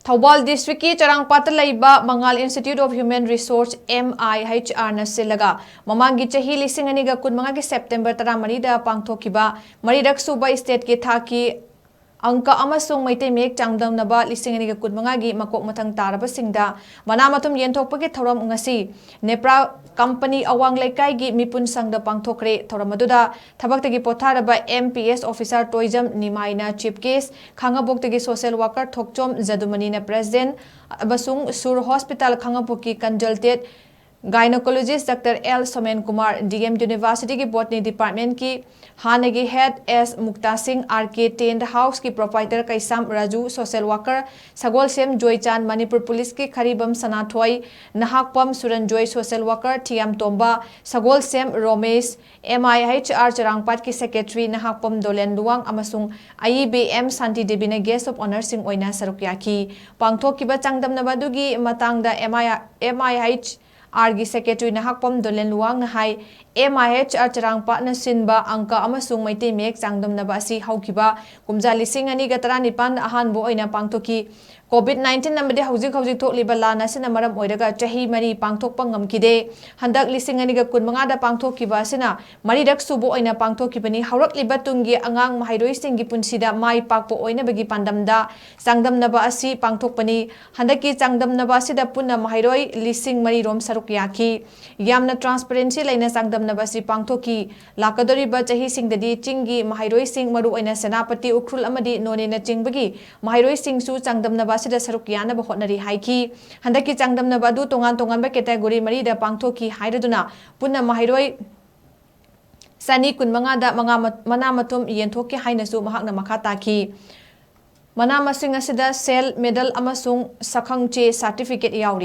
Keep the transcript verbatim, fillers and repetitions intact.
ꯊꯧꯕꯥꯜ ꯗꯤꯁꯇ꯭ꯔꯤꯛꯀꯤ ꯆꯔꯥꯡꯄꯥꯠꯇ ꯂꯩꯕ ꯃꯉꯥꯜ Institute of Human Resource, M I H R ꯅ ꯁꯤꯜꯂꯒ ꯃꯃꯥꯡꯒꯤ ꯆꯍꯤ ꯂꯤꯁꯤꯡ ꯑꯅꯤꯒ ꯀꯨꯟꯃꯉꯥꯒꯤ ꯁꯦꯞꯇꯦꯝꯕꯔ ꯇꯔꯥꯃꯔꯤꯗ ꯄꯥꯡꯊꯣꯛꯈꯤꯕ ꯃꯔꯤꯔꯛ ꯁꯨꯕ ꯁ꯭ꯇꯦꯠꯀꯤ ꯊꯥꯛꯀꯤ ꯑꯪꯀ ꯑꯃꯁꯨꯡ ꯃꯩꯇꯩ ꯃꯌꯦꯛ ꯆꯥꯡꯗꯝꯅꯕ ꯂꯤꯁꯤꯡ ꯑꯅꯤꯒ ꯀꯨꯟꯃꯉꯥꯒꯤ ꯃꯀꯣꯛ ꯃꯊꯪ ꯇꯥꯔꯕꯁꯤꯡꯗ ꯃꯅꯥ ꯃꯊꯨꯝ ꯌꯦꯟꯊꯣꯛꯄꯒꯤ ꯊꯧꯔꯝ ꯉꯁꯤ ꯅꯦꯄ꯭ꯔꯥ ꯀꯝꯄꯅꯤ ꯑꯋꯥꯡ ꯂꯩꯀꯥꯏꯒꯤ ꯃꯤꯄꯨꯟ ꯁꯪꯗ ꯄꯥꯡꯊꯣꯛꯈ꯭ꯔꯦ꯫ ꯊꯧꯔꯝ ꯑꯗꯨꯗ ꯊꯕꯛꯇꯒꯤ ꯄꯣꯊꯥꯔꯕ M P S officer Toijam ꯅꯤꯃꯥꯏꯅ chief guest, ꯈꯥꯉꯕꯣꯛꯇꯒꯤ social worker ꯊꯣꯛꯆꯣꯝ ꯖꯗꯨꯃꯅꯤꯅ president ꯑꯃꯁꯨꯡ ꯁꯨꯔ hospital ꯈꯥꯉꯕꯣꯛꯀꯤ consultant gynecologist Doctor L showman Kumar, D M University ꯒꯤ botany department ꯀꯤ ꯍꯥꯟꯅꯒꯤ head S ꯃꯨꯛꯇꯥ ꯁꯤꯡ, R K Tent House ꯀꯤ proprietor ꯀꯩꯁꯥꯝ ꯔꯥꯖꯨ, social worker ꯁꯒꯣꯜꯁꯦꯝ ꯖꯣꯏꯆꯥꯟ, ꯃꯅꯤꯄꯨꯔ ꯄꯨꯂꯤꯁꯀꯤ ꯈꯔꯤꯕꯝ ꯁꯅꯥꯊꯣꯏ, Nahakpam ꯁꯨꯔꯟꯖꯣꯏ, social worker Thiyam Tomba, Sagolsem ꯔꯣꯃꯦꯁ, M I H R ꯆꯔꯥꯡꯄꯥꯠꯀꯤ secretary Nahakpam ꯗꯣꯂꯦꯟ Luwang ꯑꯃꯁꯨꯡ ꯑꯏꯕꯤ M Shanti ꯗꯦꯕꯤꯅ guest of honour ꯁꯤꯡ ꯑꯣꯏꯅ ꯁꯔꯨꯛ ꯌꯥꯈꯤ꯫ ꯄꯥꯡꯊꯣꯛꯈꯤꯕ ꯆꯥꯡꯗꯝꯅꯕ ꯑꯗꯨꯒꯤ ꯃꯇꯥꯡꯗ M I, M I H R ꯒꯤ secretary Nahakpam ꯗꯣꯂꯦꯟ ꯂꯨꯋꯥꯡꯅ high, M I H R ꯆꯔꯥꯡꯄꯥꯠꯅ ꯁꯤꯟꯕ ꯑꯪꯀ ꯑꯃꯁꯨꯡ ꯃꯩꯇꯩ ꯃꯌꯦꯛ ꯆꯥꯡꯗꯝꯅꯕ ꯑꯁꯤ ꯍꯧꯈꯤꯕ ꯀꯨꯝꯖꯥ ꯂꯤꯁꯤꯡ ꯑꯅꯤꯒ ꯇꯔꯥꯅꯤꯄꯥꯟꯗ ꯑꯍꯥꯟꯕ ꯑꯣꯏꯅ ꯄꯥꯡꯊꯣꯛꯈꯤ꯫ COVID nineteen ꯑꯃꯗꯤ ꯍꯧꯖꯤꯛ ꯍꯧꯖꯤꯛ ꯊꯣꯛꯂꯤꯕ ꯂꯥꯟ ꯑꯁꯤꯅ ꯃꯔꯝ ꯑꯣꯏꯔꯒ ꯆꯍꯤ ꯃꯔꯤ ꯄꯥꯡꯊꯣꯛꯄ ꯉꯝꯈꯤꯗꯦ꯫ ꯍꯟꯗꯛ ꯂꯤꯁꯤꯡ ꯑꯅꯤꯒ ꯀꯨꯟꯃꯉꯥꯗ ꯄꯥꯡꯊꯣꯛꯈꯤꯕ ꯑꯁꯤꯅ ꯃꯔꯤꯔꯛ ꯁꯨꯕ ꯑꯣꯏꯅ ꯄꯥꯡꯊꯣꯛꯈꯤꯕꯅꯤ꯫ ꯍꯧꯔꯛꯂꯤꯕ ꯇꯨꯡꯒꯤ ꯑꯉꯥꯡ ꯃꯍꯩꯔꯣꯏꯁꯤꯡꯒꯤ ꯄꯨꯟꯁꯤꯗ ꯃꯥꯏ ꯄꯥꯛꯄ ꯑꯣꯏꯅꯕꯒꯤ ꯄꯥꯟꯗꯝꯗ ꯆꯥꯡꯗꯝꯅꯕ ꯑꯁꯤ ꯄꯥꯡꯊꯣꯛꯄꯅꯤ꯫ ꯍꯟꯗꯛꯀꯤ ꯆꯥꯡꯗꯝꯅꯕ ꯑꯁꯤꯗ ꯄꯨꯟꯅ ꯃꯍꯩꯔꯣꯏ ꯂꯤꯁꯤꯡ ꯃꯔꯤ ꯔꯣꯝ ꯁꯔꯨꯛ ꯌꯥꯈꯤ꯫ ꯌꯥꯝꯅ transparency ꯂꯩꯅ ꯆꯥꯡꯗꯝꯅꯕ ꯑꯁꯤ ꯄꯥꯡꯊꯣꯛꯈꯤ꯫ ꯂꯥꯛꯀꯗꯧꯔꯤꯕ ꯆꯍꯤꯁꯤꯡꯗꯗꯤ ꯆꯤꯡꯒꯤ ꯃꯍꯩꯔꯣꯏꯁꯤꯡ, ꯃꯔꯨꯑꯣꯏꯅ ꯁꯦꯅꯥꯄꯇꯤ, ꯎꯈ꯭ꯔꯨꯜ ꯑꯃꯗꯤ ꯅꯣꯅꯦꯅꯆꯤꯡꯕꯒꯤ ꯃꯍꯩꯔꯣꯏꯁꯤꯡꯁꯨ ꯆꯥꯡꯗꯝꯅꯕ ꯑꯁꯤꯗ ꯁꯔꯨꯛ ꯌꯥꯅꯕ ꯍꯣꯠꯅꯔꯤ ꯍꯥꯏꯈꯤ꯫ ꯍꯟꯗꯛꯀꯤ ꯆꯥꯡꯗꯝꯅꯕ ꯑꯗꯨ ꯇꯣꯉꯥꯟ ꯇꯣꯉꯥꯟꯕ category ꯃꯔꯤꯗ ꯄꯥꯡꯊꯣꯛꯈꯤ ꯍꯥꯏꯔꯗꯨꯅ ꯄꯨꯟꯅ ꯃꯍꯩꯔꯣꯏ ꯆꯅꯤ ꯀꯨꯟꯃꯉꯥꯗ ꯃꯉꯥ ꯃ-, ꯃꯅꯥ ꯃꯊꯨꯝ ꯌꯦꯟꯊꯣꯛꯈꯤ ꯍꯥꯏꯅꯁꯨ ꯃꯍꯥꯛꯅ ꯃꯈꯥ ꯇꯥꯈꯤ꯫ ꯃꯅꯥ ꯃꯁꯤꯡ ꯑꯁꯤꯗ ꯁꯦꯜ, ꯃꯦꯗꯜ ꯑꯃꯁꯨꯡ ꯁꯛꯈꯪꯆꯦ, certificate ꯌꯥꯎꯔꯤ꯫